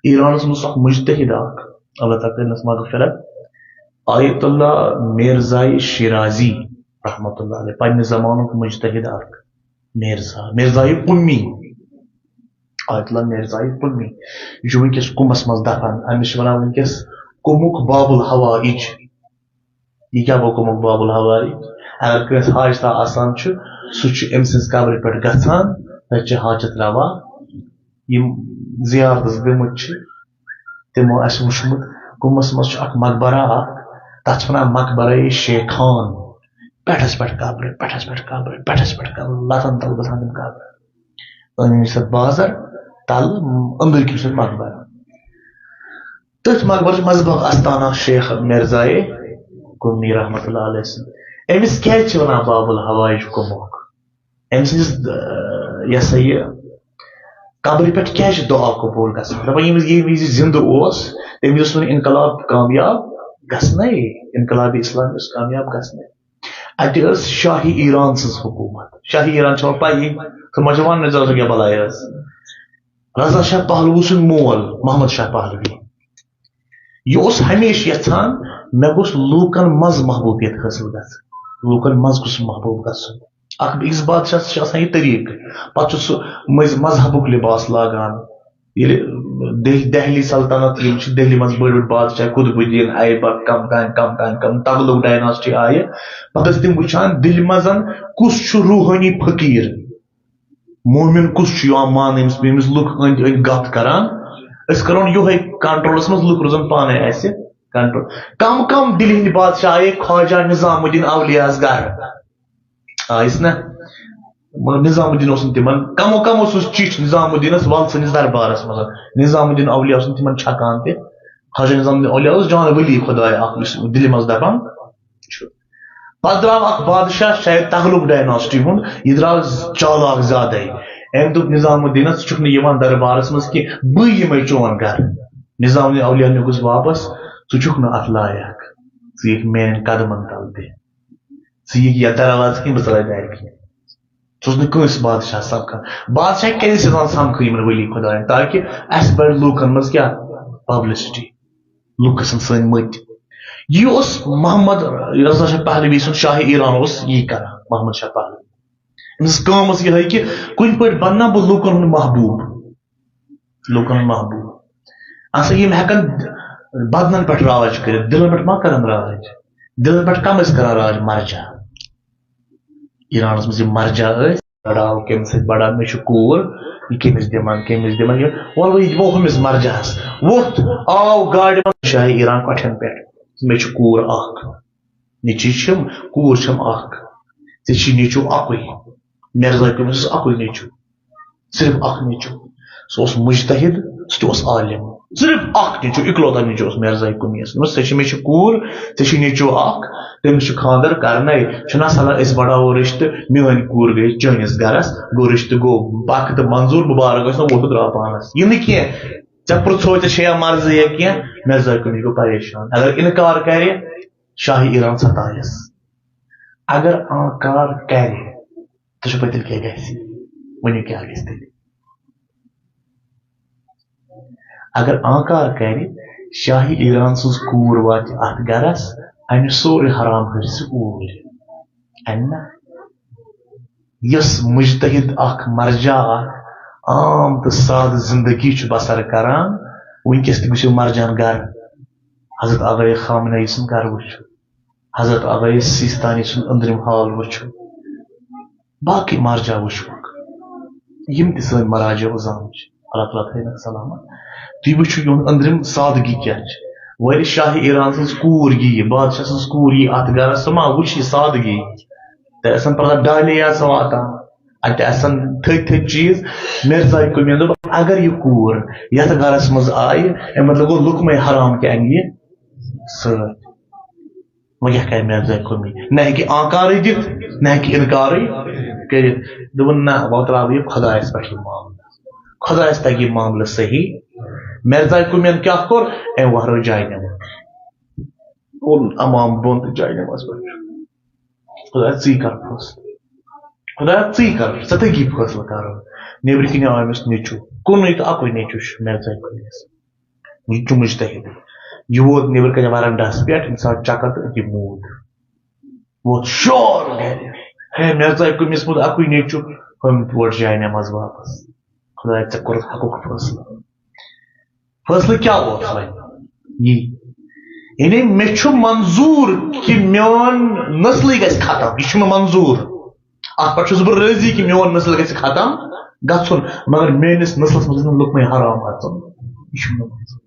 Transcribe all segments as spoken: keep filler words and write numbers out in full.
ایرانس منٛز اوس اکھ مجتہد اکھ، اللہ تعالیٰ کٔرنس مغفرت، آیت اللہ مرزا شیرازی رحمت اللہ علیہ، پننہِ زمانُک مجتہد اکھ۔ مرزا، مرزا قمی، آیت اللہ مرزا قمی، یہِ چھُ وٕنکیٚس قُمس منٛز دفن۔ أمِس چھِ وَنان وٕنکیٚس قُمُک باب الحوائج۔ یہِ کیٛاہ گوٚو قُمُک باب الحوائج؟ اگر کٲنٛسہِ حاجتہ آسان چھُ، سُہ چھُ أمۍ سٕنٛز قبرِ پٮ۪ٹھ گژھان، تَتہِ چھِ حاجت روا۔ یِم زیارتس گٔمٕتۍ چھِ، تِمو آسہِ وٕچھمُت، قُمس منٛز چھُ اکھ مقبرہ اکھ، تتھ چھِ وَنان مقبرہ شیخان۔ پٮ۪ٹھس پٮ۪ٹھ قبرِ، پٮ۪ٹھس پٮ۪ٹھ قبرِ، پٮ۪ٹھس پٮ۪ٹھ قبرِ، لتن تل گژھان تِم قبرِ۔ أنٛدرِم چھِ سۄ بازر، تلہٕ أنٛدٕرۍ کِنۍ چھُ سُہ مقبرہ۔ تٔتھۍ مقبرس منٛز بہٕ استانہ شیخ مرزایے قُمی رحمت اللہ علیہ سٕنٛد۔ أمِس کیٛازِ چھِ وَنان باب الحوائج قُمُک؟ أمۍ سٕنٛدِس، آ، یہِ ہسا یہِ قبرِ پٮ۪ٹھ کیٛازِ چھِ دُعا قبوٗل گژھان؟ دَپان ییٚمِس، ییٚمہِ وِزِ زِندٕ اوس، تَمہِ وِزِ اوس نہٕ انقلاب کامیاب گژھنَے، انقلاب اسلام اوس کامیاب گژھنَے۔ اَتہِ ٲس شاہی ایران سٕنٛز حکوٗمت۔ شاہی ایران چھِ وۄنۍ پَیی، تِمَن چھِ وَننہٕ زیادٕ کیٛاہ بَلاے ٲس۔ رضا شاہ پہلوی سُنٛد مول محمد شاہ پہلوی، یہِ اوس ہمیشہِ یژھان، مےٚ گوٚژھ لوٗکن منٛز محبوبیت حٲصِل گژھٕنۍ، لوٗکن منٛز گوٚژھ محبوب گژھُن۔ اکھ أکِس بادشاہس چھُ آسان یہِ طریٖقہٕ، پتہٕ چھُ سُہ مٔنٛزۍ مذہبُک لباس لاگان۔ ییٚلہِ دہ-، دہلی سلطنت، یِم چھِ دہلی منٛز بٔڑۍ بٔڑۍ بادشاہ، قطب الدین ایبک، کم تام، کم تام، کم تغلق ڈائناسٹی آیہِ، پتہٕ ٲسۍ تِم وٕچھان دِلہِ منٛز کُس چھُ روحٲنی فقیٖر۔ مومن کُس چھُ یِوان ماننہٕ، ییٚمِس، ییٚمِس لُکھ أنٛدۍ أنٛدۍ گتھ کران؟ أسۍ کرون یِہوٚے کنٹرولس منٛز، لُکھ روزن پانے اسہِ کنٹرول۔ کم کم دِلہِ ہٕنٛدۍ بادشاہ آیے خواجہ نظام الدین اولیاہس گرٕ؟ آیس نہ؟ مگر نظام الدین اوس نہٕ تِمن، کمو کمو سوٗز چِٹھۍ نظام الدینس، ول سٲنِس دربارس منٛز۔ نظام الدین اولیاہ اوس نہٕ تِمن چھکان تہِ۔ خواجہ نظام الدین اولیاہ اوس جان ولی خداے اکھ، یُس دِلہِ منٛز دپان چھُ۔ پتہٕ درٛاو اکھ بادشاہ، شاید تغلق ڈائناسٹی ہُنٛد، یہِ درٛاو چالاک زیادَے۔ أمۍ دوٚپ نظام الدینس، "ژٕ چھُکھ نہٕ یِوان دربارس منٛز کینٛہہ، بٕے یِمَے چون گرٕ۔" نظام الدین اولیاہ نیوٗکُس واپس، "ژٕ چھُکھ نہٕ اتھ لایق، ژٕ یِکھ میانٮ۪ن قدمن تل تہِ، ژٕ یِکھ یتھ دروازٕ کِنۍ، بہٕ ژلے گرِ کِنۍ۔" سُہ اوس نہٕ کٲنٛسہِ بادشاہ سمکھان۔ بادشاہ کیٛازِ چھِ آسان سمکھٕنۍ یِمن ؤلی خۄداین؟ تاکہِ اَسہِ بڑِ لوٗکن منٛز کیٛاہ؟ پبلسٹی۔ لُکھ گژھن سٲنۍ مٔتۍ۔ یہِ اوس محمد رضا شاہ پہلوی سُنٛد، شاہ ایران اوس یی کران، محمد شاہ پہلوی۔ أمِس ٲس کٲم ٲس یِہوٚے کہِ کُنہِ پٲٹھۍ بننا بہٕ لوٗکن ہُنٛد محبوب، لوٗکن ہُنٛد محبوب۔ اَصل یِم ہٮ۪کن بدنن پٮ۪ٹھ راج کٔرِتھ، دِلن پٮ۪ٹھ ما کرن راج؟ دِلن پٮ۪ٹھ کم ٲسۍ کران راج؟ مرجا۔ ایرانس منٛز یِم مرجا ٲسۍ، بڑاو کٔمِس سۭتۍ بڑاو، مےٚ چھِ کوٗر، یہِ کٔمِس دِمن، کٔمِس دِمن، یہِ وَلہٕ بہٕ یہِ دِمو ہُمِس مرجاہس۔ ووٚتھ، آو گاڑِ منٛز شاہہِ ایران کۄٹھٮ۪ن پٮ۪ٹھ، مےٚ چھِ کوٗر اکھ، نیٚچِی چھِم، کوٗر چھَم اکھ، ژےٚ چھی نیٚچوٗ اَکُے، مرزا قُمیَس اوس اَکُے نیٚچوٗ، صرف اکھ نیٚچوٗ۔ سُہ اوس مُجتہِد، سُہ تہِ اوس عالِم۔ صرف اکھ نیٚچوٗ، اِکلوتا نیٚچوٗ اوس مرزا قُمیَس۔ دوٚپمَس، "ژےٚ چھِ، مےٚ چھِ کوٗر، ژےٚ چھِ نیٚچوٗ اکھ، تٔمِس چھُ خانٛدر کرنَے۔ چھُنہ سہلان أسۍ بڑاوو رِشتہٕ، میٛٲنۍ کوٗر گٔے چٲنِس گرس، گوٚو رِشتہٕ گوٚو، بخت منظوٗر، مُبارک ٲسۍ نہ، ووٚتھ درٛاو پانس۔ یہِ نہٕ کینٛہہ، ژےٚ پرٛژھو، ژےٚ چھےٚ یا مرضی یا کینٛہہ؟" مرزا قُمی گوٚو پریشان۔ اگر اِنکار کرِ، شاہہِ ایران ستایس۔ اگر آنکار کرِ، تہٕ چھُ پتہٕ تیٚلہِ کیٛاہ گژھِ؟ ؤنِو کیٛاہ گژھِ تیٚلہِ؟ اگر آنکار کرِ، شاہہِ ایران سٕنٛز کوٗر واتہِ اتھ گرس، أمِس سورُے حرام ہرِ سُہ اوٗرۍ۔ اَنہِ نا؟ یۄس مُجتہِد اکھ مرجع اکھ عام تہٕ سادٕ زندگی چھُ بسر کران، وٕنکیٚس تہِ گٔژھِو مرجان گرٕ، حضرت آغا خامنہ ای سُنٛد گرٕ وٕچھِو۔ حضرت آغا سیستانی سُنٛد أنٛدرِم حال وٕچھِو، باقٕے مرجع وٕچھوکھ، یِم تہِ سٲنۍ مراجع عظام چھِ، اللہ تعالیٰ تھٲینَکھ سلامت۔ تُہۍ وٕچھِو یِہُنٛد أنٛدرِم سادگی کیٛاہ چھِ۔ وۄنۍ شاہ ایران سٕنٛز کوٗر یِیہِ، بادشاہ سٕنٛز کوٗر یِیہِ اَتھ گرس، سۄ ما وٕچھِ یہِ سادگی؟ تۄہہِ آسَن پتہ ڈالے آسان واتان، اَتہِ آسَن تھٔدۍ تھٔدۍ چیٖز۔ مرزا قُمِیَن دوٚپ، اگر یہِ کوٗر یَتھ گرس منٛز آیہِ، اَمیُک مطلب گوٚو لُقمَے حرام تہِ اَنہِ یہِ سۭتۍ۔ وۄنۍ کیٛاہ کرِ مرزا قُمی؟ نہ ہیٚکہِ آنکارٕے دِتھ، نہ ہیٚکہِ اِنکارٕے کٔرِتھ۔ دوٚپُن، نہ، وۄنۍ ترٛاوٕ یہِ خۄدایَس پٮ۪ٹھ یہِ معاملہٕ۔ خۄدایَس تَگہِ یہِ معاملہٕ صحیح۔ مرزا قُمِیَن کیٛاہ کوٚر؟ أمۍ وۄہرٲو جاے نٮ۪ماز۔ اوٚن اَمام بۄن تہٕ جاے نٮ۪ماز پٮ۪ٹھ۔ خۄدایا، ژٕے کر فٲصلہٕ۔ خۄدایا، ژٕے کر، ژےٚ تَگی فٲصلہٕ کَرُن۔ نیٚبرِ کِنۍ آو أمِس نیٚچوٗ۔ کُنُے تہٕ اَکُے نیٚچوٗ چھُ مرزا قُمِیَس۔ یہِ چھُ مُجتہِد۔ یہِ ووت نیٚبرٕ کنہِ ورنڈاہس پٮ۪ٹھ، أمِس آو چکر تہٕ أتی موٗد۔ ووت شور گرِ، ہے، مےٚ ژاے کٔمِس منٛز اَکُے نیٚچُو، ہُم تور جاے نٮ۪ماز واپس۔ خدایا، ژےٚ کوٚرُتھ حقُک فٲصلہٕ۔ فٲصلہٕ کیٛاہ اوس وۄنۍ؟ یی، یعنی مےٚ چھُ منظوٗر کہِ میون نسلٕے گژھِ ختم، یہِ چھُ مےٚ منظوٗر۔ اَتھ پٮ۪ٹھ چھُس بہٕ رٲضی کہِ میون نسل گژھِ ختم گژھُن، مگر میٲنِس نسلس منٛز گژھن لُکمے حرام اژُن۔ یہِ چھُ مےٚ منظوٗر۔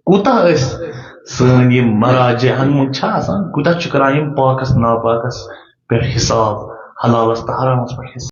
کوٗتاہ أسۍ سٲنۍ یِم مراجع ہن منٛز چھِ آسان، کوٗتاہ چھِ کران یِم پاکس ناپاکس پٮ۪ٹھ حساب، حلالس تہٕ حرامس پٮ۪ٹھ حساب۔